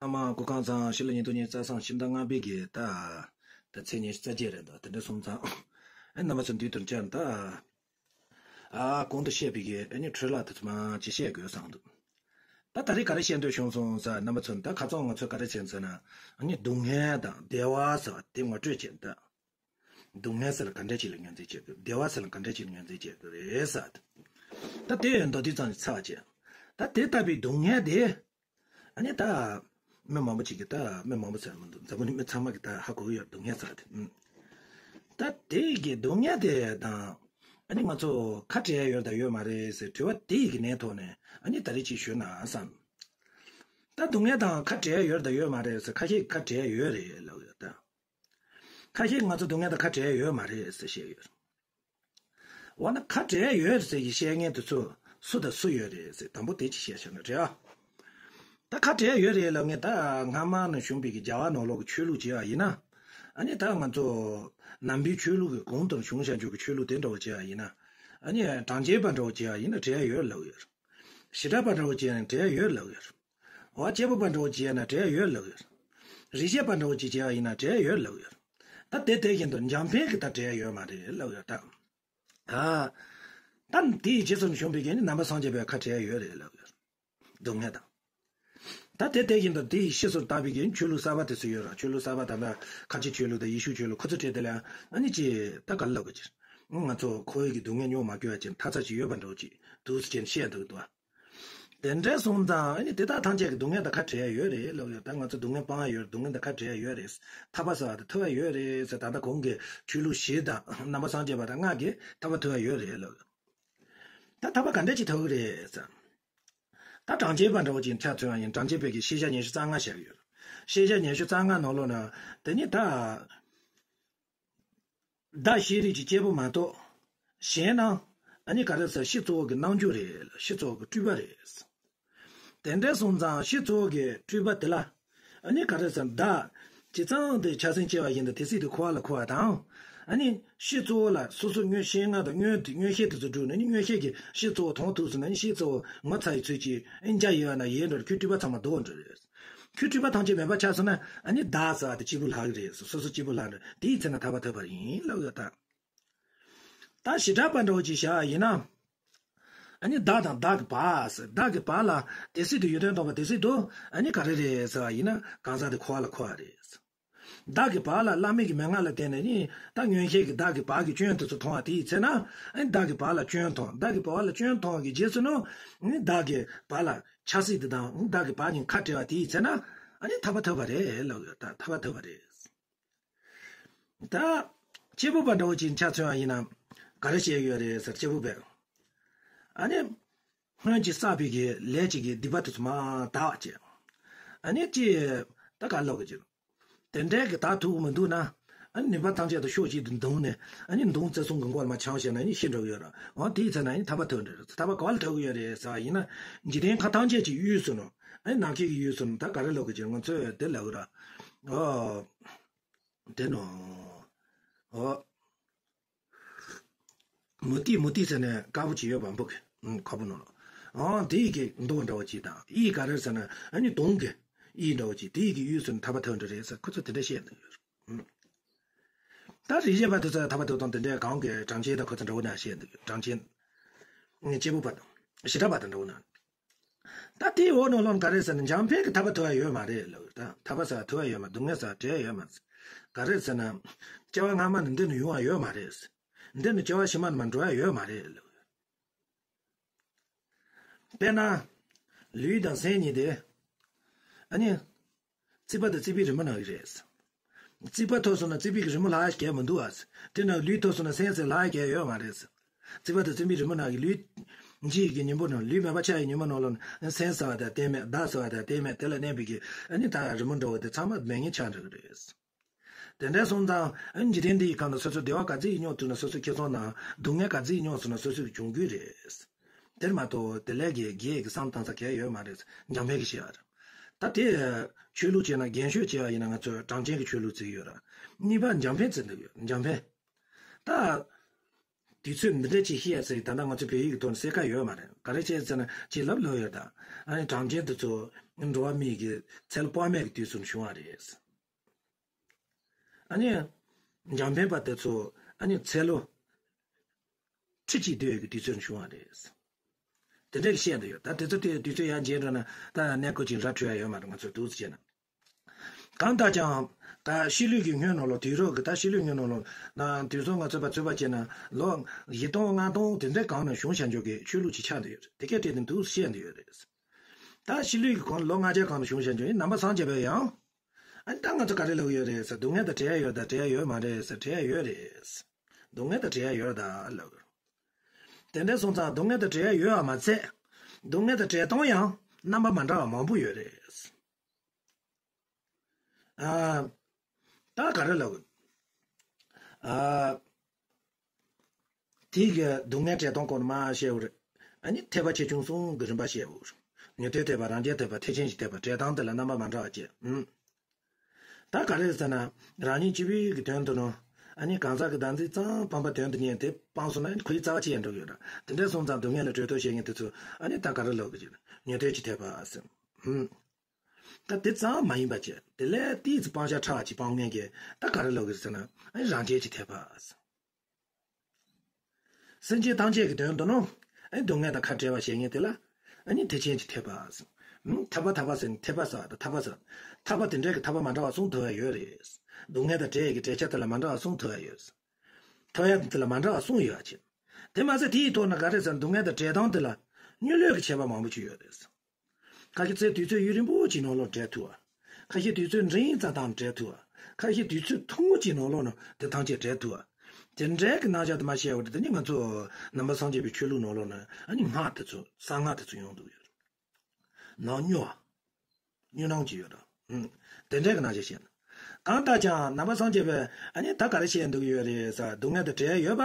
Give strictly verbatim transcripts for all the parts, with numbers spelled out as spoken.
ཚང་མ་སྐུ་ཁམས་བཟང་། ཕྱི་ལོ་ཉིས་སྟོང་ཉི་ཤུ་རྩ་གསུམ་ཕྱི་ཟླ་ལྔ་པའི་གི་ད་ད་ཚེས་ཉི་ཤུ་རྩ་བརྒྱད་རེད་འདུག་དེ་འདྲ་སོང་ཙང་ཨ་རྣམ་པ་ཚོ་འདི་དུས་ཆེན་ད་ཨ་གོང་དུ་བཤད་པའི་གི་ཨ་ནི་འཕྲོས་ལ་དེ་ཚོ་མ་ཅི་བཤད་དགོས་བསམ་འདུག་ད་ད་རེས་ག་རེ་བཤད་འདོད་བྱུང་སོང་ཟེར་རྣམ་པ་ཚོ་ད་ཁ་རྩང་ང་ཚོ་ག་རེ་བྱས་ཟེར་ན་ཨ་ནི་སྡུག་བསྔལ་དང་བདེ་བ་ཟེར་བ་དེ་ངོ་སྤྲོད་བྱས་ད། སྡུག་བསྔལ་ཟེར་ལ་ག་འདྲ་ཅིག་ལ་ངོས་འཛིན་བྱེད་དགོས། བདེ་བ་ཟེར་ལ་ག་འདྲ་ཅིག་ལ་ངོས་འཛིན་བྱེད་དགོས་རེད་ཟེར། ད་དེ་མདོར་བསྡུས་ཙམ་ཞིག་ཚར་བྱས། ད་དེ་ལྟ་བུའི་སྡུག་བསྔལ་དེ། ཨ་ནི་ད། མི་མང་པོ་ཅིག་གིས་ད་མི་མང་པོ་ཟེར་མི་འདུག་འཛམ་བུ་གླིང་མི་ཚང་མ་གིས་ད་ཧ་གོ་གི་ཡོད། སྡུག་བསྔལ་ཟེར་བ་དེ། ཨུམ། ད་དེ་གི་སྡུག་བསྔལ་དེ་དང་། ཨ་ནི་ང་ཚོ་ཁ་བྲལ་ཡ་ཡོད་དང་ཡོད་མ་རེད་ཟེར་དྲི་བ་དེ་གི་ནས་ཐོག་ནས་ཨ་ནི་ད་རེས་ཅིག་ཞུས་ན་བསམ། ད་སྡུག་བསྔལ་དང་ཁ་བྲལ་ཡ་ཡོད་དང་ཡོད་མ་རེད་ཟེར་ཁ་ཤས་ཁ་བྲལ་ཡ་ཡོད་རེད་ལབ་ཡོད་ད། ཁ་ཤས་ང་ཚོ་སྡུག་བསྔལ་དང་ཁ་བྲལ་ཡོད་མ་རེད་ཟེར་བཤད་ཡོད། འོ་ན་ཁ་བྲལ་ཡོད་ཟེར་གྱི་བཤད་མཁན་དེ་ཚོ་སུ་དང་སུ་ཡོད་རེད་ཟེར་དང་པོ་དེ་ཅིག་བཤད་ཤོག་ན་རེད་ཨ། ད་ཁ་བྲལ་ཡོད་རེད་ལབ་མཁན་ད་སྔ་མ་ནས་བྱུང་བའི་གི་རྒྱ་གར་ནང་ལོགས་ཀྱི་ཆོས་ལུགས་བྱས་པ་ཡིན་ན། ཨ་ནི་ད་ང་ཚོ་ནང་པའི་ཆོས་ལུགས་ཀྱི་གོང་དུ་བྱུང་བཞག་རྒྱུ་གི་ཆོས་ལུགས་དེ་འདྲ་བོ་བྱས་པ་ཡིན་ན། ཨ་ནི་གྲངས་ཅན་པ་འདྲ་བོ་བྱས་པ་ཡིན་ན་བྲལ་ཡོད་ལབ་ཡོད། བྱེ་བྲག་པ་འདྲ་བོ་བྱས་ན་བྲལ་ཡོད་ལབ་ཡོད། འོ་སྐྱེས་བུ་པ་འདྲ་བོ་བྱས་ན་བྲལ་ཡོད་ལབ་ཡོད། རིག་བྱེད་པ་འདྲ་བོ་ཅིག་བྱས་པ་ཡིན་ན་བྲལ་ཡོད་ལབ་ཡོད། ད་དེ་དེ་བཞིན་དུ་འཇམ་དཔལ་གྱིས་ད་བྲལ་ཡོད་མ་རེད་ལབ་ཡོད་ད། ཨ། ད་དེའི་རྗེས་སུ་བྱུང་བའི་གི་ནི་ནང་པ་སངས་རྒྱས་པའི་ཁ་བྲལ་ཡོད་རེད་ལབ་ཡོད། སྡུག་བསྔལ་དང་། ད་དེ་དེ་བཞིན་དུ་དེའི་ཕྱིས་སུ་བཏགས་པའི་གི་ཆོས་ལུགས་གསར་པ་དེ་ཚོ་ཡོད་ར། ཆོས་ལུགས་གསར་པ་ད་ལྟ་ཁ་ཆེ་ཆོས་ལུགས་དང་ཡེ་ཤུ་ཆོས་ལུགས་ཁོ་ཚོ་བྲལ་དེ་ལ་ཨ་ནི་ཅི་ད་ག་ལབ་གི་ཅི། ང་ཚོ་འཁོར་བའི་གི་སྡུག་བསྔལ་མྱོང་མ་དགོས་པ་ཅིག་ཐ་ཚ་ཅིག་ཡོད་པ་འདྲ་བོ་ཅིག་འདུག་སེ་བྱས་ནས་བཤད་འདུག་འདུག་བ། དེ་འདྲ་སོང་ཙང་ཨ་ནི་དེ་དག་ཐམས་ཅད་ཀྱི་སྡུག་བསྔལ་དང་ཁ་བྲལ་ཡོད་རེད་ལབ་ཡོད། ད་ང་ཚོ་སྡུག་བསྔལ་སྤང་ཡ་ཡོད་རེད། སྡུག་བསྔལ་དང་ཁ་བྲལ་ཡ་ཡོད་རེད། ཐར་པ་ཟེར་བ་དེ་ཐོབ་ཡ་ཡོད་རེད་ཟེར། ད་ལྟ་གོང་གི་ཆོས་ལུགས་བཞི་དང་ནང་པ་སངས་རྒྱས་པ་དང་ལྔ་གིས་ཐར་པ་ཐོབ་ཡ་ཡོད་རེད་ལབ་ཡོད། ད་ཐར་པ་ག་འདྲ་ཅིག་ཐོབ་ཀྱི་རེད་ཟེར། ད་གྲངས་ཅན་པ་འདྲ་བོ་ཅིག་ཆ་མཚོན་ཡ་ཡིན། གྲངས་ཅན་པའི་གི་ཤེས་བྱ་ཉི་ཤུ་རྩ་ལྔ་བཤད་ཀྱི་ཡོད་རེད། ཤེས་བྱ་ཉི་ཤུ་རྩ་ལྔ་ནང་ལོགས་ན་དེ་ནི་ད། བདག་ཤེས་རིག་གི་སྐྱེས་བུ་མ་གཏོགས། གཞན་རྣམས་ཨ་ནི་ག་རེ་ཟེར་ཕྱི་གཙོ་བོ་གི་རྣལ་འབྱོར་རེད། ཕྱི་གཙོ་བོ་གི་སྤྲུལ་པ་རེད། དེ་འདྲ་སོང་ཙང་ཕྱི་གཙོ་བོ་གི་སྤྲུལ་པ་དེ་ལ་ཨ་ནི་ག་རེ་ཟེར་བདག་ཇི་ཙམ་དུ་ཆགས་སེམས་སྐྱེ་བ་ཡིན་ན་དེ་སྲིད་དུ་འཁོར་བ་ལ་འཁོར་བ་དང་། ཨ་ནི་ཕྱི་གཙོ་བོ་ལ་སོ་སོ་མངོན་ཤེས་ལྔ་དང་མངོན་མངོན་ཤེས་དེ་ཚོ་བསྒྲུབས་ནས་ཨ་ནི་མངོན་ཤེས་ཀྱི་ཕྱི་གཙོ་བོ་མཐོང་ཐུབ་སོང་ན་ཨ་ནི་ཕྱི་གཙོ་བོ་ངོ་ཚ་ཡི་ཚུལ་གྱིས་ཨ་ནི་འཇའ་ཡལ་བ་ན་ཡལ་འགྲོ་རེད། ཁྱོད་སྤྲུལ་པ་ཚང་མ་རྡོག་འགྲོ་རེད། ཁྱོད་སྤྲུལ་པ་ཐམས་ཅད་མེད་པ་ཆགས་སོང་ན་ཨ་ནི་བདག་ཟེར་བ་དེ་གཅིག་པུ་ལྷག་གི་རེད། སོ་སོ་གཅིག་པུ་ལྷག་འདྲ། དེའི་ཚེ་ན་ཐར་པ་ཐོབ་པ་ཡིན་ལབ་ཡོད་ད། ད་བྱེ་བྲག་པ་འདྲ་བོ་ཅིག་བཞག་ཡིན་ན། ཨ་ནི་བདག་དང་བདག་གི་བར་ཟེར། བདག་གི་བར་ལ་དེ་སྲིད་དུ་ཡོན་ཏན་སྟོང་པ་དེ་སྲིད་དུ་ཨ་ནི་ག་རེ་རེད་ཟེར་བ་ཡིན་ན་གང་ཟག་དེ་འཁོར་བ་ལ་འཁོར་བ་རེད། བདག་གི་བར་ལ་བླ་མེད་ཀྱི་མན་ངག་ལ་བརྟེན་ནས་ནི་ད་མངོན་ཤེས་ཀྱི་བདག་གི་བར་གྱི་སྐྱོན་དེ་ཚོ་མཐོང་བ་དེའི་ཚེ་ན་ཨ་ནི་བདག་གི་བར་ལ་སྐྱོན་མཐོང་། བདག་གི་བར་ལ་སྐྱོན་མཐོང་བ་གི་རྗེས་སུ་ནི་ཨ་ནི་བདག་གི་བར་ལ་ཆགས་སྲེད་དེ་དང་བདག་གི་བར་གཉིས་ཁ་བྲལ་བ་དེའི་ཚེ་ན་ཨ་ནི་ཐར་པ་ཐོབ་པ་རེད་ལབ་ཡོད་ད། ཐར་པ་ཐོབ་པ་རེད། ད་སྐྱེས་བུ་པ་འདྲ་བོ་ཅིག་ཆ་མཚོན་པ་ཡིན་ན་ག་རེ་བཤད་ཡོད་རེད་ཟེར། སྐྱེས་བུ་པས་ཨ་ནི་སྔོན་གྱི་བསགས་པའི་གི་ལས་ཀྱི་གི་སྡིག་པ་དེ་ཚོ་མར་དག་བྱས། ཨ་ནི་ཅི་ད་ག་ལོག་གི་ཅི་དེ་འདྲའི་གི་དག་ཐུབ་མི་འདུག་ན། ཨ་ནི་ནུས་པ་ཐམས་ཅད་དུ་ཕྱོགས་གཅིག་ཏུ་བསྡུས་ནས་ཨ་ནི་མདུང་རྩེ་གསུམ་གྱི་མགོ་ལ་མར་འཕྱང་བྱས་ན་ཨ་ནི་ཤི་འགྲོ་གི་ཡོད་རེད། འོ་དེའི་ཚེ་ན་ཨ་ནི་ཐར་པ་ཐོབ་འགྲོ་རེད། ཐར་པ་ག་པར་ལ་ཐོབ་གི་ཡོད་རེད་ཟེར་བ་ཡིན་ན་འཇིག་རྟེན་ཁམས་ཐམས་ཅད་ཀྱི་དབུས་སུ་ནོ། ཨ་ནི་ནམ་མཁའི་གི་དབུས་སུ་ནོ་ད་ག་རེ་ལོག་གི་ཅི་ང་ཚོས་དེ་ལབ་གི་རེད། ཨོ། དེ་ནོ། ཨོ། མུ་ཏིག་མུ་ཏིག་ཟེར་ནས་དཀར་པོ་ཅིག་ཡོད་པ་འབུ་གི། ཨུམ། ཁ་བུ་ནང་ལ། ཨང་དེ་ཡི་གི་མདོག་འདྲ་བོ་ཅིག་དང་ཡིག་ག་རེ་ཟེར་ན་ཨ་ནི་དུང་གི་ཡིག་འདྲ་བོ་ཅིག་དེ་ཡི་གི་དབུས་སུ་ནི་ཐར་པ་ཐོབ་འགྲོ་རེད་ཟེར་ཁོ་ཚོ་དེ་འདྲ་བཤད་འདུག་ཡོད། ཨུམ། ད་རིག་བྱེད་པ་དེ་ཚོ་ཐར་པ་ཐོབ་སྟངས་དེ་འདྲའི་གང་གི་གྲངས་ཅན་དང་ཁོ་ཚོ་འདྲ་བོ་ན་བཤད་འདུག་གྲངས་ཅན། ཨ་ནི་སྐྱེས་བུ་པ་དང་། བྱེ་བྲག་པ་དང་འདྲ་བོ་ན། ད་དེའི་འོག་ནང་ལོགས་ག་རེ་ཟེར་ན་འཇམ་དཔལ་གྱིས་ཐར་པ་ཐོབ་ཡ་ཡོད་མ་རེད་ལབ། ད་ཐར་པ་ཟེར་བ་ཐོབ་ཡ་ཡོད་མ། སྡུག་བསྔལ་ཟེར་བ་བྲལ་ཡ་ཡོད་མ། ག་རེ་ཟེར་ན། སྐྱེ་བ་སྔ་མ་ནས་འདི་ནས་ཡོང་བ་ཡོད་མ་རེད། འདི་ནས་སྐྱེ་བ་ཕྱི་མ་ནས་མར་འགྲོ་ཡ་ཡོད་མ་རེད་ལབ། དཔེར་ན། ལུས་དང་སེམས་གཉིས་དེ། ཨ་ནི། རྩིག་པ་དང་རྩིག་པའི་རི་མོ་ནང་བཞིན་རེད། རྩིག་པ་ཐོབ་སོང་ན་རྩིག་པའི་རི་མོ་ལྷག་ཡ་གང་ཡང་མི་འདུག་ཨ། དེ་ན་ལུས་ཐོབ་སོང་ན་སེམས་ཟེར་ལྷག་ཡ་གང་ཡང་ཡོད་མ་རེད། རྩིག་པ་དང་རྩིག་པའི་རི་མོ་ནང་གི་ལུས། འཇིག་གི་གཉེན་པོ་ནང་ལུས་མེད་པ་ཆགས་ཡའི་ཉིན་མོ་ནང་ལོགས་ན་སེམས་ཟེར་བ་དང་གཏན་མེད། བདག་ཟེར་བ་དང་གཏན་མེད། དེ་ལ་གནས་པའི་གི་ཨ་ནི་ད་རི་མོ་འདྲ་བོ་དེ་ཚང་མ་མེད་མཁན་ཆགས་འགྲོ་གི་རེད། དེ་འདྲ་སོང་ཙང་ཨ་ནི་འཇིག་རྟེན་འདི་ཡི་སྒང་དུ་སོ་སོ་བདེ་བ་ག་ཚོད་ཡིན་མྱོང་ཐུབ་ན་སོ་སོའི་ཁེ་བཟང་དང་། སྡུག་བསྔལ་ག་ཚོད་ཡིན་མྱོང་ཐུབ་ན་སོ་སོའི་གི་གྱོང་གུད་རེད། དེར་མ་གཏོགས་དེ་ལས་ཀྱི་རྒྱས་ཀྱི་བསམ་བཏང་ས་གང་ཡང་ཡོད་མ་རེད། འཇམ་དཔལ་གྱིས་བཤད་པ་རེད། ད་དེ་ཆོས་ལུགས་བྱས་ན་རྒན་ཤོས་བྱས་པ་ཡིན་ན་ང་ཚོས་གྲངས་ཅན་གྱི་ཆོས་ལུགས་བརྩི་གི་ཡོད་ར། གཉིས་པ་འཇམ་དཔལ་བརྩི་འདུག་ཡོད། འཇམ་དཔལ། ད། དུས་ཚོད་འདི་འདྲ་ཅིག་བཤད་ཟེར་ད་ལྟ་ང་ཚོ་བོད་ཡིག་གི་ཐོག་ནས་གསལ་ཁ་ཡོད་མ་རེད། ག་རེ་བྱས་ཟེར་ན་ཅིག་ལབ་ལོས་ཡོད་ད། ཨ་ནི་གྲངས་ཅན་དེ་ཚོ་ འགྲོ་བ་མིའི་གི་ཚེ་ལོ་དཔག་མེད་ཀྱི་དུས་སུ་བྱུང་བ་རེད། ཨ་ནི་འཇམ་དཔལ་དཔའ་དེ་ཚོ་ཨ་ནི་ཚེ་ལོ་ཁྲི་གཅིག་སྡོད་ཀྱི་དུས་ཚོད་བྱུང་བ་རེད། དེ་འདྲ་བཤད་འདུག་ཡོད། ད་དེ་ཚོ་དེ་དུས་ཚོད་ཡར་འཇལ་འགྲོ་ན་ད་གནས་སྐོར་གྱི་ར་འཕྲོད་ཡ་ཡོད་མ་རེད། ང་ཚོས་འདུག་སེ་བྱས་ན། གང་ལྟར་ཀྱང་ད་ཤི་ལུས་ཀྱི་སྔོན་ནང་ལོ། དུས་རབས་ཀྱི་ད་ཤི་ལུས་སྔོན་ནང་ལོ་ན་དུས་ཚོད་ང་ཚོས་ཕར་ཚོད་དཔག་བྱས་ན་ལོ་བཞི་སྟོང་ལྔ་སྟོང་དེ་འདྲའི་གང་ན་བྱུང་བཞག་འཇོག་གི་ཆོས་ལུགས་ཅིག་ཆགས་འདུག་ཡོད་རེད། དེ་སྐད་བྲིས་ཏེ་འདུག་སེ་བཤད་འདུག་ཡོད་རེད། ད་ཤི་ལུས་ཀྱི་གོང་ལོ་ལྔ་བརྒྱ་གང་ན་བྱུང་བཞག་འཇོག་ཡིན་ནམ་པ་སངས་རྒྱས་པའི་ཡང་། ཨ་ནི་ད་ང་ཚོ་ག་རེ་ལབ་ཡོད་རེད་ཟེར། སྡུག་བསྔལ་དང་བྲལ་ཡོད་ད་བྲལ་ཡོད་མ་རེད་ཟེར། བྲལ་ཡོད་རེད། སྡུག་བསྔལ་དང་བྲལ་ཡོད་ད་ལབ། དེ་འདྲ་སོང་ཙང་སྡུག་བསྔལ་དང་བྲལ་ཡོད་པ་མ་ཚད། སྡུག་བསྔལ་དང་བྲལ་སྟངས་ཡང་རྣམ་པ་མ་འདྲ་བ་མང་པོ་ཡོད་རེད། ཨ། ད་ག་རེ་ལབ། ཨ། དེའི་གི་སྡུག་བསྔལ་བྲལ་སྟངས་སྐོར་མར་བཤད་པ་རེད། ཨ་ནི་ཐེག་པ་ཆེ་ཆུང་གསུམ་གྱི་རིམ་པ་བཤད་པ་རེད། ཉན་ཐོས་ཐེག་པ། རང་རྒྱལ་ཐེག་པ། ཐེག་ཆེན་གྱི་ཐེག་པ། བྲལ་སྟངས་དེ་ལ་རྣམ་པ་མ་འདྲ་བ་བཅས། ཨུམ། ད་ག་རེ་ཟེར་ན། རང་ཉིད་སྤྱི་བོའི་གི་དོན་དུ་ནོ། ཨ་ནི་གང་ཟག་གི་བདག་འཛིན་གཙང་སྤངས་པ་དོན་དུ་གཉེར་དེ་སྤངས་སོང་ན་ཁོའི་རྩ་བ་ཆེ་ཡང་འགྲོ་གི་ཡོད་ར། དེ་འདྲ་སོང་ཙང་སྡུག་བསྔལ་ལས་གྲོལ་སྟངས་བཤད་མཁན་དེ་ཚོ་ཨ་ནི་ད་ག་རེ་ལབ་གི་ཅིག་ཉན་ཐོས་ཀྱི་ཐེག་པ་ཟེར། ཨུམ། ད་དེ་ཙམ་མ་ཡིན་པ་བྱས། དེ་ལས་ཏོག་ཙམ་སྤང་བྱ་ཕྲ་བ་ཅིག་སྤང་མཁན་གྱི་ད་ག་རེ་ལབ་གི་ཟེར་ན། ཨ་ནི་རང་རྒྱལ་གྱི་ཐེག་པ། སེམས་ཅན་ཐམས་ཅད་ཀྱི་དོན་དུ་ནོ། ཨ་ནི་སྡུག་བསྔལ་དང་ཁ་བྲལ་བ་བྱེད་མཁན་དེ་ལ། ཨ་ནི་ཐེག་ཆེན་གྱི་ཐེག་པ། ཨུམ། ཐར་པ་ཐར་པ་ཟེར་ནས་ཐེག་པ་ཟེར་བ་དང་ཐར་པ་ཟེར། ཐར་པ་དེ་འདྲ་གི་ཐར་པ་མ་འདྲ་བ་གསུམ་ཐོབ་ཡ་ཡོད་རེད། སྡུག་བསྔལ་དང་བྲལ་ཡས་ཀྱི་བྲལ་བྱ་དེ་ལ་མ་འདྲ་བ་གསུམ་ཐོབ་ཡ་ཡོད། ཐོབ་ཡ་དེ་ལ་མ་འདྲ་བ་གསུམ་ཡོད་པ་བྱས། དེ་མ་ཟད་དེའི་ཐོག་ན་ག་རེ་ཟེར། སྡུག་བསྔལ་དང་བྲལ་སྟངས་དེ་ལ་མྱུར་ལྷོད་ཀྱི་ཁྱད་པར་མང་པོ་ཅིག་ཡོད་རེད། ཁ་ཤས་ཚེ་དུས་ཚོད་ཡུན་རིང་པོ་ཅིག་ནང་ལོགས་བྲལ་ཐུབ་པ། ཁ་ཤས་དུས་ཚོད་འབྲིང་ཙམ་བཏང་བྲལ་ཐུབ་པ། ཁ་ཤས་དུས་ཚོད་ཐུང་ངུ་ཅིག་ནང་ལོགས་ནས་དེ་ཐམས་ཅད་བྲལ་ཐུབ་པ། དེ་འདྲའི་གི་རྣམ་གཞག་དེ་མ་བཤད་པ་རེད། དེ་ནི་ང་ཚོ་ནང་པ་སངས་རྒྱས་པའི་ཆོས་ལུགས་ནང་ལོགས་ནས་ཨ་ནི་སྔགས་དེ་ཚོ། གསང་སྔགས་དེ་ཚོ་ཡོང་འདུག་ཡོད། ནང་སྨྱོ་བ། སྨྱོ་སྣང་ཅིག་ཡོད་ར། ཨུམ། དེ་འདྲའི་གི་རྣམ་གཞག་བཤད་ན། གང་ལྟར་ཀྱང་ནང་པ་སངས་རྒྱས་པས་ཨ་ནི་ད་ག་རེ་བཤད་འདུག་ཡོད་རེད་ཟེར། སྡུག་བསྔལ་དང་བྲལ་ཡོད་པ།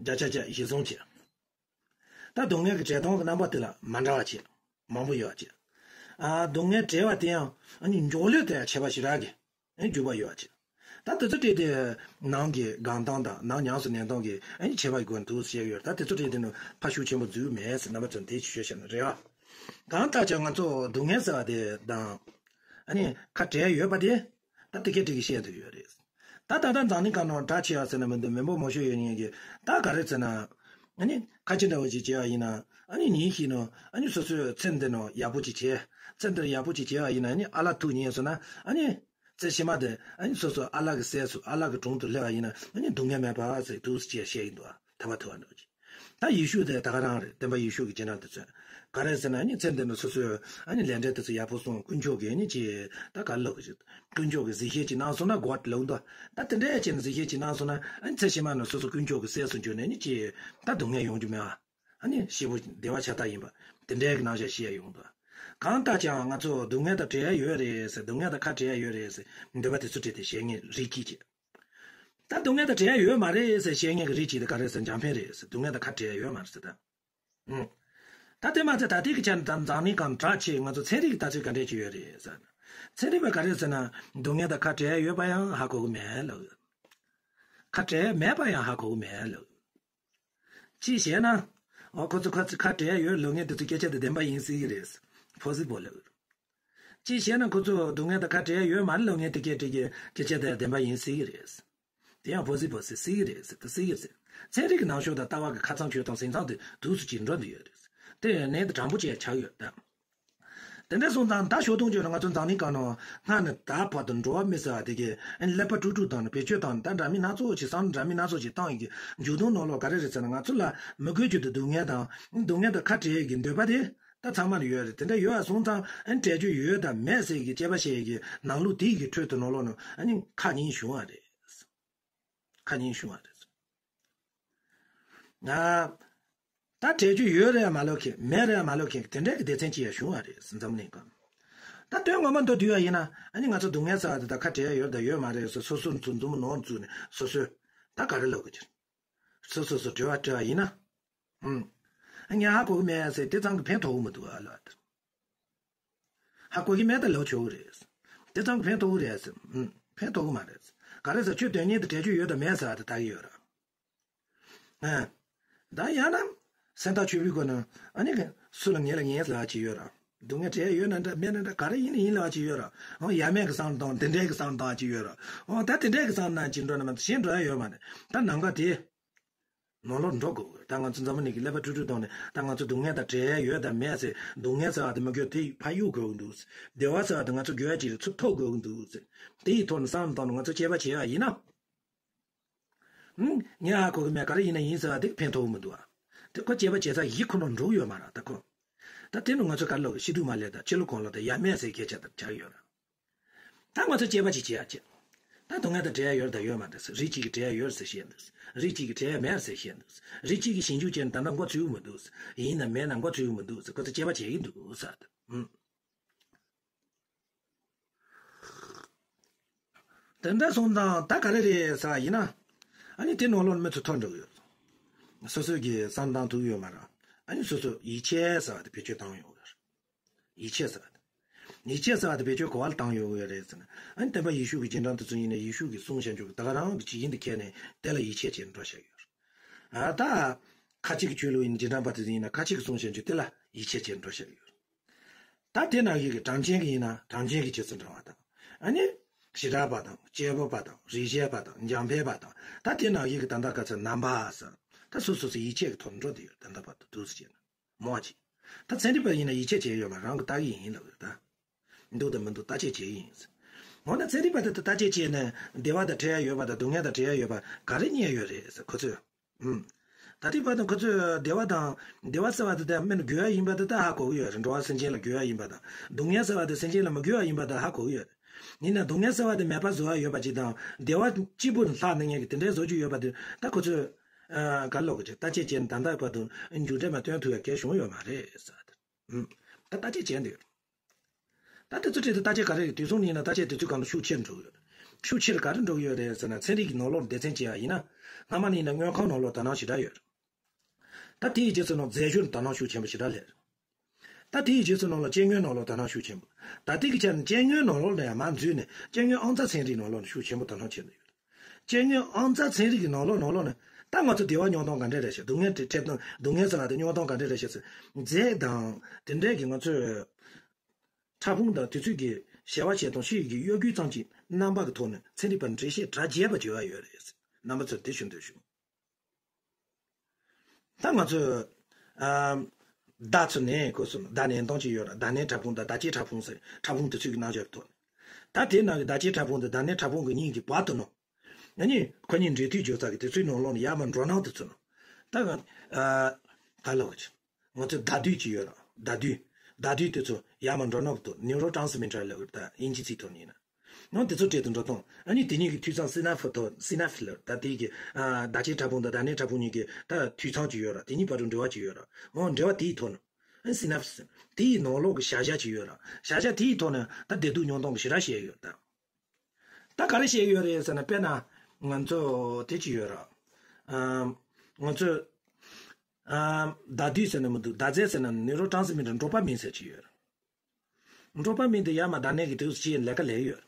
བརྒྱ་ཆ་བརྒྱ་གཞི་བཟུང་བྱས། ད་སྡུག་བསྔལ་གྱི་བྲལ་སྟངས་ཀྱི་རྣམ་པ་དེ་ལ་མ་འདྲ་བ་བྱས། མང་པོ་ཡོད་པ་བྱས། ཨ། སྡུག་བསྔལ་བྲལ་བ་དེ་ཡང་ཨ་ནི་མགྱོགས་ལོས་དེ་ཡང་ཁྱད་པར་ཞེ་དྲག་གི་ཨ་ནི་འཇུག་པ་ཡོད་པ་བྱས། ད་དེ་ཚོ་བྲིས་ཏེ་ནང་གི་གང་སྟངས་དང་ནང་ཉམས་སུ་ལེན་སྟངས་ཀྱི་ཨ་ནི་ཁྱད་པར་གྱི་སྒོ་ནས་འདུག་ཟེར་ཡོད། ད་དེ་ཚོ་བྲིས་ཏེ་ནི་ཕར་ཤུགས་ཆེན་པོ་འཛུལ་མེད་ཟེར། རྣམ་པ་ཚོ་འདི་ཞུ་བྱས་ན་རེད་བ། གང་ལྟར་ཀྱང་ང་ཚོ་སྡུག་བསྔལ་ཟེར་བ་དེ་དང་། ཨ་ནི་ཁ་བྲལ་ཡོད་པ་དེ། ད་དེ་སྐད་བྲིས་ཀྱི་བཤད་དུ་ཡོད་རེད། ད་ད་ལྟ་འཛམ་གླིང་སྒང་ནང་གྲགས་ཆེ་བ་ཟེར་ན་མི་འདུག་མི་འབོར་མང་ཤོས་ཡོད་མཁན་གྱི་ད་ག་རེ་ཟེར་ན། ཨ་ནི་ཁ་ཆེ་འདྲ་བོ་ཅིག་བྱས་པ་ཡིན་ན། ཨ་ནི་ཉིན་ཞིག་ནང་ཨ་ནི་སོ་སོའི་ཚེ་འདི་ནང་ཡག་པོ་ཅིག་བྱས། ཚེ་འདིར་ཡག་པོ་ཅིག་བྱས་པ་ཡིན་ན། ཨ་ནི་ཨ་ལ་ཐུག་ཉན་སོང་ན། ཨ་ནི་ཚེ་ཕྱི་མ་དེ་ཨ་ནི་སོ་སོ་ཨ་ལ་གི་སྲས་སུ་ཨ་ལ་གི་དྲུང་དུ་སླེབས་པ་ཡིན་ན། ཨ་ནི་སྡུག་བསྔལ་མེད་པ་ཟེར་འདུག་ཅེས་བཤད་ཀྱི་འདུག་ཐར་པ་ཐོབ་པ་འདྲ་བོ་ཅིག་ད་ཡེ་ཤུ་དེ་ད་ག་རང་རེད། སྟོན་པ་ཡེ་ཤུ་གི་རྗེས་འབྲང་དེ་ཚོས་ག་རེ་ཟེར་ན། ཨ་ནི་ཚེ་འདི་ནང་སོ་སོའི་ཨ་ནི་ལས་འབྲས་དེ་ཚོ་ཡག་པོ་སོང་། དཀོན་མཆོག་གིས་ཨ་ནི་ཅི་ད་ག་ལབ་ཀྱི། དཀོན་མཆོག་གིས་གཟིགས་ཞིབ་ཅིག་གནང་སོང་ན། གོ་ལབ་འདུག་ད་དེ་འདྲའི་ཅིག་གཟིགས་ཞིབ་ཅིག་གནང་སོང་ན། ཨ་ནི་ཚེ་ཕྱི་མ་ནང་སོ་སོ་དཀོན་མཆོག་གི་སྲས་སུ་གྱུར་ནས་ཨ་ནི་ཅི་ད་སྡུག་བསྔལ་ཡོང་རྒྱུ་མེད་པ། ཨ་ནི་སྐྱིད་པོ་བདེ་བ་ཤ་སྟག་ཡིན་པ། དེ་འདྲའི་གི་རྣམ་གཞག་བཤད་ཡོང་འདུག་གང་ལྟར་ཀྱང་ང་ཚོ་སྡུག་བསྔལ་དང་བྲལ་ཡ་ཡོད་རེད་ཟེར། སྡུག་བསྔལ་དང་ཁ་བྲལ་ཡ་ཡོད་རེད་ཟེར་འདོད་པ་དེ་ཚོ་བྲིས་ཏེ་བཤད་མཁན་རིགས་གཅིག་བྱས། ད་སྡུག་བསྔལ་དང་བྲལ་ཡ་ཡོད་མ་རེད་ཟེར་བཤད་མཁན་གྱི་རིགས་གཅིག་དེ་ག་རེ་ཟེར། འཇམ་དཔལ་རེད་ཟེར། སྡུག་བསྔལ་དང་ཁ་བྲལ་ཡ་ཡོད་མ་རེད་ཟེར་ད། ཨུ། ད་དེ་མ་ཚད་ད་ལྟའི་གི་ཆ་ནས་ད་འཛམ་གླིང་སྒང་གྲགས་ཆེ། ང་ཚོ་ཚན་རིག་གི་ལྟ་ཚུལ་ག་འདྲས་ཅིག་ཡོད་རེད་ཟེར་ན། ཚན་རིག་པས་ག་རེ་ཟེར་ན། སྡུག་བསྔལ་དང་ཁ་བྲལ་ཡ་ཡོད་པ་ཡང་ཧ་གོ་གི་མེད་ལབ། ཁ་བྲལ་ཡ་མེད་པ་ཡང་ཧ་གོ་གི་མེད་ལབ། ཅི་ཞེ་ན། ཨོ། ཁོ་ཚོ་ཁ་ཚོ་ཁ་བྲལ་ཡོད་ལབ་མཁན་དེ་ཚོ་སྐད་ཆ་དེ་བདེན་པ་ཡིན་སྲིད་ཀྱི་རེད། ཕོ་སི་བལ་ལབ། ཅི་ཞེ་ན། ཁོ་ཚོ་སྡུག་བསྔལ་དང་ཁ་བྲལ་ཡོད་མ་རེད་ལབ་མཁན་དེ་སྐད་ཆ་དེ་སྐད་ཆ་དེ་བདེན་པ་ཡིན་སྲིད་ཀྱི་རེད། དེ་ཡང་ཕོ་སི་བལ་སྲིད་སྲིད་ཀྱི་རེད་ཟེར། དེ་སྲིད་ཀྱི་རེད། ཚན་རིག་གི་ནང་ཤོག་དང་ལྟ་བ་གི་ཁ་ཚང་ཆོས་དང་ཟིན་ཚང་དེ་དུས་སུ་ཅིག་འགྲོ་འདི་ཡོད་རེད། དེ་ནས་དེ་དྲང་པོ་ཅིག་ཆགས་ཡོད་ད། དེ་འདྲ་སོང་ཙང་ད་ཞོགས་དུང་ཅོག་ང་ཚོ་འཛམ་གླིང་སྒང་ནང་སྔ་ནས་ད་བར་དུ་འགྲོ་བ་མི་ཟེར་བ་དེ་གས་ཀླད་པ་དཀྲུག་དཀྲུག་བཏང་ནས་བེད་སྤྱོད་བཏང་ནས། ད་འདྲ་མིན་སྣ་ཚོགས་ཅིག་བསམ་བློ་འདྲ་མིན་སྣ་ཚོགས་ཅིག་བཏང་ཡི་གི་འཇུག་ལྡོག་ནང་ལོགས་ག་རེ་རེད་ཟེར་ན། ང་ཚོ་ལ་མི་དགོས་རྒྱུ་དེ་སྡུག་བསྔལ་དང་སྡུག་བསྔལ་དང་ཁ་བྲལ་ཡི་གི་འདོད་པ་དེ་ད་ཚང་མ་ལ་ཡོད་རེད། དེ་འདྲ་ཡོད་པ་སོང་ཙང་ཨ་ནི་བྲལ་རྒྱུ་ཡོད་དང་མེད་ཟེར་གི་དཔྱད་པ་བྱེད་ཡི་གི་ནང་ལུགས་དེ་ཡི་གི་ཁྲོད་དུ་ནང་ལོགས་ནང་ཨ་ནི་ཁ་ཉིན་བྱུང་བ་རེད། ཁ་ཉིན་བྱུང་བ་རེད། ང་། ད་བྲལ་རྒྱུ་ཡོད་རེད་མ་ལབ་མཁན། མེད་རེད་མ་ལབ་མཁན་དེ་འདྲའི་གི་སྡེ་ཚན་ཅིག་ཡང་བྱུང་བ་རེད་འཛམ་གླིང་སྒང་། ད་དོན་ངོ་མ་མདོར་བསྡུས་པ་ཡིན་ན། ཨ་ནི་ང་ཚོ་སྡུག་བསྔལ་ཟེར་བ་དེ་ད་ཁ་བྲལ་ཡ་ཡོད་དང་ཡོད་མ་རེད་ཟེར་སོ་སོ་ཚོ་མཛུབ་མོ་ནོར་བཙུགས་ནས་སོ་སོས་ད་ག་རེ་ལབ་དགོས་ཀྱི་རེད། སོ་སོ་སོ་གྲོས་པ་སྤྲད་པ་ཡིན་ན། ཨུམ། ངས་ཧ་གོ་གི་མེད་ཟེར་དེ་ཙམ་གྱིས་ཕན་ཐོགས་གི་མི་འདུག་ཨ་ལ། ཧ་གོ་གི་མེད་ད་ལབ་ཆོག་གི་རེད། དེ་ཙམ་གྱིས་ཕན་ཐོགས་གི་རེད་ཟེར། ཨུམ། ཕན་ཐོགས་གི་མ་རེད། ག་རེ་ཟེར། ཁྱོད་དོན་གཉེར་དུ་བྲལ་རྒྱུ་ཡོད་དང་མེད་ཟེར་བ་དེ་ལྟ་གི་ཡོད་ར། ཨ། ད་ཡང་ན། སེམས་ཐག་ཆོད་པའི་སྒོ་ནས་ཨ་ནི་སུ་ལ་ངེས་ལ་ངེས་ཟེར་བ་ཅིག་ཡོད་ར། སྡུག་བསྔལ་བྲལ་ཡོད་ན་འདྲ་མེད་ན་འདྲ་ག་རེ་ཡིན་ན་ཡིན་ལ་ཅི་ཡོད་ར། འོ་ཡ་མེད་ཀྱི་བསམ་བློ་བཏང་དེ་འདྲའི་གི་བསམ་བློ་བཏང་ཅི་ཡོད་ར། འོ་ད་དེ་འདྲའི་གི་བསམ་བློ་ཅི་འགྲོ་ན་མ་གཏོགས་གཞན་འགྲོ་ཡ་ཡོད་མ་རེད། ད་ནམ་མཁའ་དེ། ནང་ལོགས་འགྲོ་དགོས། ད་ང་ཚོ་འཛམ་བུ་གླིང་གི་ཀླད་པ་དཀྲུག་དཀྲུག་བཏང་ནས་ད་ང་ཚོ་སྡུག་བསྔལ་དང་བྲལ་ཡ་ཡོད་དམ་མེད་ཟེར། སྡུག་བསྔལ་ཟེར་བ་དེ་མི་དགོས་དེ་ཕར་གཡུག་དགོས་ཀྱི་འདུག་དེ་བ་ཟེར་བ་དེ་ང་ཚོ་དགོས་ཡ་ཅིག་རེད། ཚུར་ཐོབ་དགོས་ཀྱི་འདུག་དེ་ཡི་ཐོག་ནས་བསམ་བློ་བཏང་ནས་ང་ཚོ་དཔྱད་པ་བྱེད་ཡ་ཡིན་ན། ཧུམ། ངས་ཧ་གོ་གི་མེད་ག་རེ་ཡིན་ན་ཡིན་ཟེར་བ་དེ་ཕན་ཐོགས་མི་འདུག་ཨ། དེ་ཁོ་དཔྱད་པ་བྱེད་ས་གཞི་ཁོ་ན་འགྲོ་གི་ཡོད་མ་རེད་ད་ཁོ། ད་དེ་ནི་ང་ཚོ་ག་རེ་ལབ་དགོས། ཕྱི་ལུགས་མ་ལས་ད་ཕྱི་ལུགས་གོང་ལ་ད་ཡ་མེད་ཟེར་སྐད་ཆ་ད་ཆགས་ཡོད་རེད། ད་ང་ཚོ་དཔྱད་པ་ཅིག་བྱེད་ཡ་བྱེད། ད་སྡུག་བསྔལ་དང་བྲལ་ཡ་ཡོད་རེད་ད་ཡོད་མ་རེད་ཟེར། རིགས་གཅིག་གིས་བྲལ་ཡ་ཡོད་རེད་ཟེར་བཤད་འདུག་རིགས་གཅིག་གིས་བྲལ་ཡ་མེད་རེད་ཟེར་བཤད་འདུག་རིགས་གཅིག་གིས་ཞིབ་འཇུག་བྱས་ནས་ད་ལྟ་མགོ་ཚོས་ཀྱི་མི་འདུག་ཡིན་ན་མེད་ན་མགོ་ཚོས་ཀྱི་མི་འདུག་ཁོ་ཚོ་དཔྱད་པ་བྱེད་ཀྱི་འདུག་ཟེར། ཨུམ། དེ་འདྲ་སོང་ཙང་ད་ག་རེ་རེད་ཟེར་བ་ཡིན་ན། ཨ་ནི་དེ་ནང་ལོགས་མི་ཚོ་ཐོར་འགྲོ་གི་ཡོད། སོ་སོ་གི་བསམ་བཏང་ཐུབ་ཡོད་མ་རེད། ཨ་ནི་སོ་སོ་ཡིད་ཆེས་ཟེར་བ་དེ་བེད་སྤྱོད་བཏང་ཡོང་གི་རེད། ཡིད་ཆེས་ཟེར་བ་དེ། ཡིད་ཆེས་ཟེར་བ་དེ་བེད་སྤྱོད་ག་བ་ལ་བཏང་ཡོང་གི་ཡོད་རེད་ཟེར་ན། ཨ་ནི་བསྟན་པ་ཡེ་ཤུ་གི་རྗེས་འབྲང་དེ་ཚོ་ཡིན་ན་ཡེ་ཤུ་གི་གསུང་བཤད་རྒྱུ་གི་ད་ག་རང་གི་ཇི་ཡིན་དེ་ཁྱེར་ནས་དེ་ལ་ཡིད་ཆེས་བྱས་ནས་འགྲོ་བཞག་ཡོད་རེད། ཨ་ད། ཁ་ཅིག་གི་ཆོས་ལུགས་ཡིན་རྗེས་འབྲང་པ་དེ་ཚོ་ཡིན་ན་ཁ་ཅིག་གི་གསུང་བཤད་རྒྱུ་དེ་ལ་ཡིད་ཆེས་བྱས་འགྲོ་བཞག་ཡོད་རེད། ད་དེ་ནང་བཞིན་གྱི་གྲངས་ཅན་གྱི་ཡིན་ན་གྲངས་ཅན་གྱི་རྗེས་སུ་འབྲང་བ་དང་། ཨ་ནི། ཞི་དྲག་པ་དང་སྐྱེས་བུ་པ་དང་རིགས་ཞེན་པ་དང་འཇམ་དཔལ་པ་དང་ད་དེ་ནང་བཞིན་གྱི་ད་ལྟ་ག་ཚོད་རྣམ་པ་ཟེར། ད་སོ་སོ་སོ་ཡིད་ཆེས་ཀྱི་ཐོག་འགྲོ་དེ་ཡོད་ད་ལྟ་བར་དུ་འདུག་ཟེར་བྱས་ན་མོ་ཅིག་ད་ཚན་རིག་པ་ཡིན་ན་ཡིད་ཆེས་བྱས་ཡོད་མ་རང་གི་ལྟ་གི་ཡིན་ལབ་ཡོད་ད། འདུག་དང་མི་འདུག་བརྟག་དཔྱད་བྱས་ཡིན་ཟེར། འོ་ན་ཚན་རིག་པ་དེ་ད་བརྟག་དཔྱད་བྱས་ནས་བདེ་བ་དང་བྲལ་ཡ་ཡོད་པ་དང་སྡུག་བསྔལ་དང་བྲལ་ཡ་ཡོད་པ་ག་རེ་རྙེད་ཡོད་རེད་ཟེར་ཁོ་ཚོས། ཨུམ། ད་ལྟའི་བར་དུ་ཁོ་ཚོས་བདེ་བ་དང་། བདེ་བ་ཟེར་བ་དེ་ད་སྨན་དགོས་ཡ་ཡིན་པ་དེ་ད་ཧ་གོ་གི་ཡོད་རེད། འགྲོ་བ་སེམས་ཅན་ལ་དགོས་ཡ་ཡིན་པ་དང་། སྡུག་བསྔལ་ཟེར་བ་དེ་སེམས་ཅན་ལ་མི་དགོས་ཡ་ཡིན་པ་དེ་ཧ་གོ་གི་ཡོད་རེད། ཡིན་ན་སྡུག་བསྔལ་ཟེར་བ་དེ་མེད་པ་བཟོ་ཡ་ཡོད་པ་ཅིག་དང་བདེ་བ་གཅིག་པུ་ལྷག་ནི་ངེས་ཀྱི་དེ་འདྲའི་བཟོ་རྒྱུ་ཡོད་པ་དེ་ད་ཁོ་ཚོས། ཨ། ག་ལོག་གི་ཅིག་བརྟག་དཔྱད་བྱས་ནས་ད་ལྟ་བར་དུ་མཇུག་འབྲས་མ་སྟོན་ཐུབ་ཡ་གལ་བྱུང་ཡོད་མ་རེད་ཟེར་བ་དེ། ཨུམ། ད་བརྟག་དཔྱད་བྱས་འདུག་ད་དེ་ཚོ་ཁྲིད་དེ་བརྟག་དཔྱད་ག་རེ་རེད། དུས་མཚུངས་ཡིན་ན་བརྟག་དཔྱད་དེ་ཚོའི་སྒང་དུ་ཤུགས་ཆེར་འགྲོ་གི་ཡོད་རེད། ཤུགས་ཆེར་ག་རེ་འགྲོ་གི་ཡོད་རེད་ཟེར་ན་ཚན་རིག་གི་ནང་ལོགས་ལ་སྡེ་ཚན་བྱས་པ་ཡིན་ན། སྔ་མ་ནས་ཡིན་ན་དངོས་ཁམས་ནང་ལོགས་དོ་སྣང་ཞེ་དྲག་ཡོད་རེད། ད་དེའི་རྗེས་སུ་ནང་རྫས་སྦྱོར་དོ་སྣང་ཤུགས་ཆེན་པོ་ཞེ་དྲག་སླེབས་རེད། ད་དེའི་རྗེས་སུ་ནང་ལ་སྐྱེ་དངོས་ནང་ལོགས་དོ་སྣང་ཤུགས་ཆེན་པོ། ད་ལྟའི་གི་ཆ་ནས་སྐྱེ་དངོས་ནང་ལོགས་ལ་ཡང་མར་འཛུལ་ནས་སྐྱེ་དངོས་ཨང་རྩ་ཚན་རིག་ནང་ལོགས་ནས་ཤུགས་ཆེན་པོ་དོ་སྣང་བྱེད་ཀྱི་ཡོད་རེད། སྐྱེ་དངོས་ཨང་རྩ་ཚན་རིག་གི་ནང་ལོགས་ནང་ལོགས་ནས་ད་ང་ཚོ་བདེ་བ་མྱོང་སྟངས་ག་འདྲ་རེད་ཤག་སྡུག་བསྔལ་དེ་འཕྲད་སྟངས་སྡུག་བསྔལ་ཟེར་བ་དེ་མྱོང་སྟངས་ག་འདྲ་རེད་ཤག་ཟེར། རྫས་དང་དེ་འདྲས་ཀྱི་ང་ཚོས། ཕྲ་ཕུང་དང་དུས་ཚོད་ཀྱི་བྱ་བ་བྱེད་སྟངས་ཤེས་ཡོན་གྱི་གཡོ་སྒྱུའི་རྩང་གཅིག་རྣམ་པ་གི་ཐོག་ནས་ཚན་རིག་པ་འགྲེལ་བཤད་གྲ་རྒྱས་པ་བྱེད་པ་ཡོད་རེད། རྣམ་པ་ཚོར་དེ་ཞུ་འདོད་བྱུང་། ད་ང་ཚོས། ཨ། བརྡ་ཚུར་ནས་གོ་སོང་བརྡ་ནན་སྟངས་ཅིག་ཡོད་ར། བརྡ་ནན་ཕྲ་ཕུང་དང་བརྡ་སྐྱེད་ཕྲ་ཕུང་ཟེར་ཕྲ་ཕུང་དུས་ཚོད་ཀྱི་རྣམ་གཞག་གི་ཐོག་ནས། ད་དེའི་ནང་གི་བརྡ་སྐྱེད་ཕྲ་ཕུང་དང་བརྡ་ནན་ཕྲ་ཕུང་གི་གཉིས་ཀྱི་བར་དུ་ནོ། ཨ་ནི་ཁོ་གཉིས་འབྲེལ་མཐུད་བརྗོད་ས་གི་དུས་ཚོད་ནང་ལོགས་ནས་ཡར་མར་འགྲོ་སྣང་དེ་ཚོ་ནོ། ད་ག་ཨ། ག་ལ་བ་ཆེ། ང་ཚོས་བརྡ་སྡུད་ཅིག་ཡོད་ར། བརྡ་སྡུད། བརྡ་སྡུད་དེ་ཚོ་ཡར་མར་འགྲོ་སྣང་གི་ཐོག་neurotransmitter་ལབ་ཡོད་ད་དབྱིན་ཇི་ཚིག་ཐོག་ནས་ཡིན་ན། ནང་དེ་ཚོ་སྤྲད་དུ་འགྲོ་སྟངས། ཨ་ནི་དེ་གཉིས་ཀྱི་འཐུས་ཚང་synapse་ཐོག synapse་ལབ་ད་དེ་གི་ཨ། བརྡ་སྐྱེད་ཕྲ་ཕུང་དང་བརྡ་ནན་ཕྲ་ཕུང་གཉིས་ཀྱི་ད་འཐུས་ཚང་ཅིག་ཡོད་ར། དེ་གཉིས་བར་དུ་འབྲེལ་བ་ཅིག་ཡོད་ར། འོ་འབྲེལ་བ་དེའི་ཐོག་ནས། ཨ་synapse་དེའི་ནང་ལོགས་ཀྱི་བྱ་གཞག་ཅིག་ཡོད་ར། བྱ་གཞག་དེའི་ཐོག་ནས་ད་བདེ་སྡུག་མྱོང་སྟངས་ཀྱི་ཞེ་དྲག་བཤད་ཡོད་ད། ད་ག་རེ་བཤད་ཀྱི་ཡོད་རེད་ཟེར་ན་དཔེར་ན། ང་ཚོ་དེ་ཅི་ཡོད་ར། ཨམ། ང་ཚོ། ཨམ། བརྡ་སྡུད་ཟེར་ན་མི་འདུག་བརྡ་རྫས་ཟེར་ན་neurotransmitter་འགྲོ་བ་མིན་ཟེར་ཅི་ཡོད་ར། འགྲོ་བ་མིན་དེ་ཡར་མར་བརྡ་ནན་གྱི་དུས་སུ་ཅི་ཡིན་ལས་ཀ་ལས་ཡོད།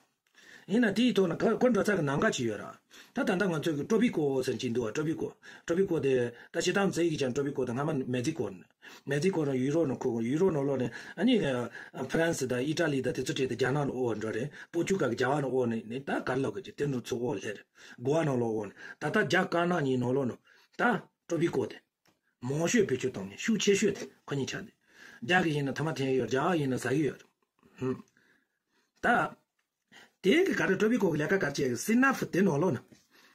ཡིན་ན་དེའི་ཐོག་ན་ག་གོ་འགྲོ་ཚ་གི་ནང་ག་ཅི་ཡོད་ར། ད་ད་ལྟ་ང་ཚོ་གི་ཀྲོ་པི་ཀོ་ཟེར་གྱི་འདུག་བ། ཀྲོ་པི་ཀོ། ཀྲོ་པི་ཀོ་དེ་ད་ཤི་ཏང་ཚེ་ཡི་གི་ཅང་ཀྲོ་པི་ཀོ་དེ་སྔ་མ་མེ་ཛི་ཀོ་ནི། མེ་ཛི་ཀོ་རང་ཡུ་རོབ་ནང་ཁུག་ཡུ་རོབ་ནང་ལོགས་ནས་ཨ་ནི་ཧྥ་རན་སི་དང་ཨི་ཏྲ་ལི་དང་དེ་ཚོ་བྲིས་ཏེ་རྒྱ་ནག་ནང་འོག་འགྲོ་རེད། པོར་ཅུ་གལ་གྱི་རྒྱ་བ་ནང་འོག་ནས་ནི་ད་གར་ལོག་གི་ཅི་དེ་ནང་ཚོ་འོག་སླེབས་རེད། གོ་བ་ནང་ལོགས་འོག་ནས་ད་ལྟ་རྒྱ་དཀར་ནག་གཉིས་ནང་ལོགས་ནང་ད་ཀྲོ་པི་ཀོ་དེ་མང་ཤོས་བེད་སྤྱོད་བཏང་ནས་ཤུགས་ཆེ་ཤོས་དེ་ཁོ་གཉིས་ཆགས་འདུག་རྒྱ་གི་ཡིན་ན་ཐ་མ་འཐེན་ཡོད། རྒྱ་ག་ཡིན་ན་ཟ་གི་ཡོད། ཧུམ། ད། དེ་གི་ག་རེ་ཀྲོ་པི་ཀོ་གི་ལས་ཀ་ག་རེ་བྱེད་གི། སི་ནབ་སི་དེ་ནང་ལོགས་ན།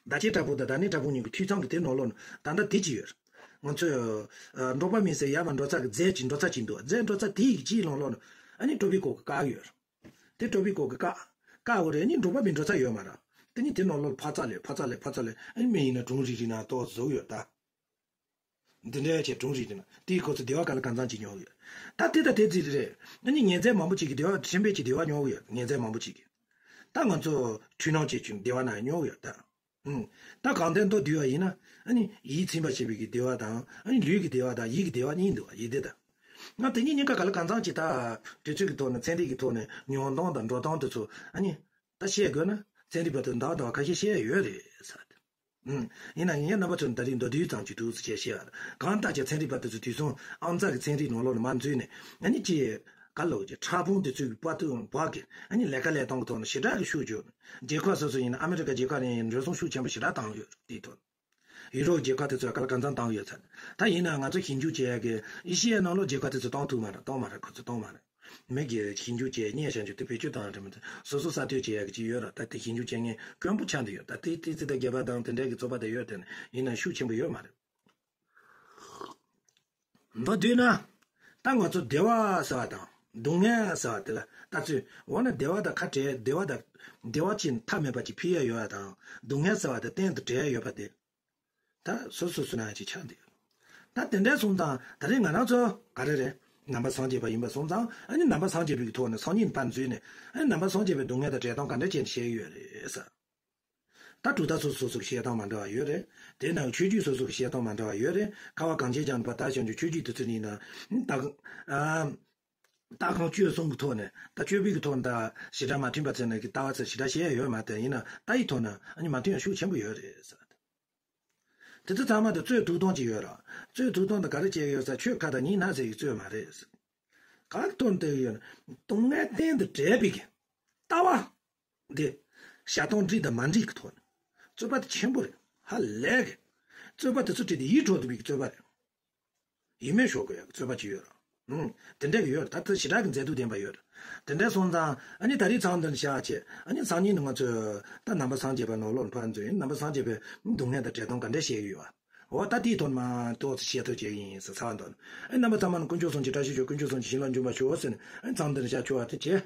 བརྡ་སྐྱེད་ཕྲ་ཕུང་དང་བརྡ་ནན་ཕྲ་ཕུང་གཉིས་ཀྱི་འཐུས་ཚང་གི་དེ་ནང་ལོགས་ན་ད་ལྟ་དེ་ཅི་ཡོད། ང་ཚོས། ཨ། འབྲོག་པ་མིན་ཟེར་ཡར་མར་འགྲོ་ཚ་གི་རྫས་ཅིག་འགྲོ་ཚ་ཅིག་འདུག་རྫས་འགྲོ་ཚ་དེ་ཡི་གི་ཅིའི་ནང་ལོགས་ན་ཨ་ནི་ཀྲོ་པི་ཀོ་གི་བཀག་ཡོད། དེ་ཀྲོ་པི་ཀོ་གི་བཀག་བཀག་འོ་རེད། ཨ་ནི་འབྲོག་པ་མིན་འགྲོ་ཚ་ཡོད་མ་རེད། དེ་ནི་དེ་ནང་ལོགས་ཕར་ཚ་ལས་ཕར་ཚ་ལས་ཕར་ཚ་ལས་ཨ་ནི་མི་ཡིན་ན་གྲུང་རིག་རིག་ན་ཏོག་བཟོ་ཡོད་ད། འདི་འདྲའི་ཆེ་གྲུང་རིག་རེད་ན་དེའི་ཁོ་ཚོ་བདེ་བ་ག་ལ་གང་འཚམ་ཅིག་མྱོང་ཡོད། ད་དེ་དང་དེ་ཚིག་རེད། ཨ་ནི་ཉེར་འཚེ་མང་པོ་ཅིག་གི་བདེ་བ་ཁྲིམས་དཔེ་ཅིག་བདེ་བ་མྱོང་གི་ཡོད། ཉེར་འཚེ་མང་པོ་ཅིག་གི། ད་ང་ཚོ་འཁྲུལ་སྣང་བྱེད་ཆུན་བདེ་བ་ན་མྱོང་གི་ཡོད་ད། ཨུམ། ད་གང་ལྟར་མདོར་བསྡུས་པ་ཡིན་ན་ཨ་ནི་ཡིད་ཚིམ་པ་བྱེད་པའི་གི་བདེ་བ་དང་ཨ་ནི་ལུས་ཀྱི་བདེ་བ་དང་ཡིད་ཀྱི་བདེ་བ་གཉིས་འདུག་བ་ཡིད་བདེ་དང་། ང་དེ་གཉིས་གཉིས་ཀ་ག་ལ་གང་འཚམ་ཅིག་ད་དུས་ཚོད་ཀྱི་ཐོག་ནས་ཚན་རིག་གི་ཐོག་ནས་མྱོང་སྟངས་དང་འགྲོ་སྟངས་དེ་ཚོ་ཨ་ནི་ད་བཤད་དགོས་ན་ཚན་རིག་པ་དེ་འདའ་འདའ་བ་ཁ་ཤས་བཤད་ཡོད་རེད་ས། ཨུམ། ཡིན་ན་ཡིན་ཡང་རྣམ་པ་ཚོ་ནི་ད་རིང་མདོར་བསྡུས་ཙམ་ཅིག་འདུག་ཟེར་བཤད་བཤད་ཡ། གང་ལྟར་ཀྱང་ཚན་རིག་པ་དེ་ཚོ་དུས་སང་ཨང་རྩ་གི་ཚན་རིག་ནང་ལོགས་ནས་མར་འཛུལ་ནས་ཨ་ནི་ཅི། ག་ལོག་ཀྱི་ཕྲ་ཕུང་དེ་ཚོའི་བར་དུ་བག་གི་ཨ་ནི་ལས་ཀ་ལས་སྟངས་ཀྱི་ཐོག་ནས་ཞེ་དྲག་གི་ཤུགས་རྒྱབ། རྒྱལ་ཁབ་སོ་སོ་ཡིན་ན་ཨ་མི་རི་ཀ་རྒྱལ་ཁབ་ནས་ཡིན་འགྲོ་སོང་ཤུགས་ཆེན་པོ་ཞེ་དྲག་བཏང་ཡོད་རེད་དེའི་ཐོག་ཡུ་རོབ་རྒྱལ་ཁབ་དེ་ཚོས་ག་ལ་གང་འཚམ་བཏང་ཡོད་ཚར། ད་ཡིན་ན་ང་ཚོ་ཞིབ་འཇུག་བྱེད་ཡག་གི་ཨེ་ཤི་ཡའི་ནང་ལོགས་རྒྱལ་ཁབ་དེ་ཚོས་གཏོང་ཐུབ་མ་རེད། གཏོང་མ་རེད། ཁོ་ཚོས་གཏོང་མ་རེད། མི་གིས་ཞིབ་འཇུག་བྱས་བརྙན་བྱང་ཆུབ་དེ་བེད་སྤྱོད་བཏང་རེད་མི་ཚོ་སོ་སོ་གསར་གཏོད་བྱེད་ཡག་གི་ཅིག་ཡོད་ར། ད་དེ་ཞིབ་འཇུག་བྱེད་མཁན་དཀོན་པོ་ཆགས་འདི་ཡོད། ད་དེ་དེ་ཚེ་ད་རྒྱལ་བ་དང་དེ་འདྲའི་གི་ཚོགས་པ་དེ་ཡོད་དེ་ནི་ཡིན་ན་ཤུགས་ཆེན་པོ་ཡོད་མ་རེད། མདོར་བསྡུས་ན། ད་ང་ཚོ་བདེ་བ་ཟེར་བ་དང་སྡུག་བསྔལ་ཟེར་བ་དེ་ལ་ལྟ་ཚུལ་འོ་ན་བདེ་བ་དང་ཁ་བྲལ་བདེ་བ་དང་བདེ་བ་ཅིག་མཐའ་མེད་པ་ཅིག་ཕི་ཡ་ཡོད་པ་དང་སྡུག་བསྔལ་ཟེར་བ་དང་གཏན་དུ་བྲལ་ཡ་ཡོད་པ་དེ། ད་སོ་སོ་སོ་ན་ཅིག་ཆགས་འདུག་ད་དེ་འདྲ་སོང་ཙང་ད་རེས་ང་རང་ཚོ་ག་རེ་རེད། ནང་པ་སངས་རྒྱས་པ་ཡིན་པ་སོང་ཙང་ཨ་ནི་ནང་པ་སངས་རྒྱས་པའི་ཐོག་ནས་སང་ཉིན་ཕར་འཛུལ་ནས་ཨ་ནི་ནང་པ་སངས་རྒྱས་པའི་སྡུག་བསྔལ་དང་བྲལ་སྟངས་ག་འདྲ་བྱས་ནས་བཤད་ཡོད་རེད་ཟེར། ད་གྲུབ་མཐའ་སོ་སོ་སོ་སོར་བཤད་སྟངས་མ་འདྲ་བ་ཡོད་རེད། དེ་ནང་ཆོས་བརྒྱུད་སོ་སོར་བཤད་སྟངས་མ་འདྲ་བ་ཡོད་རེད། ཁ་བ་གངས་ཅན་ལྗོངས་ནས་ཕར་ད་བྱང་ཆུབ་ཆོས་བརྒྱུད་དེ་ཚོ་ནི་ན་ད་ཨ་ད་གང་སྤྱོད་གསུམ་གྱི་ཐོག་ནས་ད་སྤྱོད་པའི་གི་ཐོག་ནས་ད་ཞེ་དྲག་མ་མཐུན་པ་ཚོ་ནས་གི་ལྟ་བ་ཚོ་ཞེ་དྲག་བཤད་ཡ་ཡོད་མ་རེད། ཡིན་ན་ལྟ་ཡི་ཐོག་ནས་ཨ་ནི་མ་མཐུན་ཡ་ཤུགས་ཆེན་པོ་ཡོད་རེད་ཟེར། དེ་ཚོ་ཚང་མ་དེ་རྩོད་ཐུབ་སྟངས་ཅིག་ཡོད་ར། རྩོད་ཐུབ་སྟངས་དེ་ག་རེ་བྱས་ཡོད་ཟེར་ཆོས་ཁ་དང་ཉིན་ན་ཟེར་གི་རྩོད་མ་རེད། ག་ཐོག་ནས་བལྟས་ཡོད་ན་སྡུག་བསྔལ་གཏན་དུ་བྲལ་བའི་གི་ལྟ་བ་འདི་བྱ་སྟངས་འགྲིག་དང་མ་འགྲིག་གི་ཐོག་ནས་རྩོད་པ་དེ་ཆེན་པོ་རེད། ཧ་ལས་གི་རྩོད་པ་དེ་ཚོ་བྲིས་ཏེ་ཡིད་འཕྲོག་ཐུབ་པའི་གི་རྩོད་པ་རེད། ཡིད་སྨོན་ཤོར་དགོས་ཡག་རྩོད་པ་ཅིག་ཡོད་ར། ཨུམ། དེ་འདྲ་གི་ཡོད་ར། ད་ལྟ་ཞེ་དྲག་གི་མཛེས་སྡུག་ལྡན་པ་ཡོད་ར། དེ་འདྲ་སོང་ཙང་ཨ་ནི་ད་རེས་ཚང་དོན་བཞག་བྱས་ཨ་ནི་སང་ཉིན་ནི་ང་ཚོས་ད་ནང་པ་སངས་རྒྱས་པ་ནང་ལོགས་ཕར་འཛུལ་ཡིན་ནང་པ་སངས་རྒྱས་པའི་སྡུག་བསྔལ་དང་བྲལ་སྟངས་ག་འདྲ་བཤད་ཀྱི་ཡོད་བ། འོ་ད་དེའི་ཐོག་མ་ཏོག་ཙམ་བཤད་ཐུབ་བྱེད་ཀྱི་ཡིན་ཟེར་ཚར་བ་འདུག་ཨ་ནི་རྣམ་པ་ཚང་མ་ནི་དཀོན་མཆོག་གསུམ་གྱི་བཀྲ་ཤིས་ཤོག་དཀོན་མཆོག་གསུམ་གྱི་བྱིན་རླབས་འབྱུང་བར་ཤོག་ཟེར་ནས་ཨ་ནི་ཚང་དོན་བཞག་ཆོག་བ་དེ་བྱས།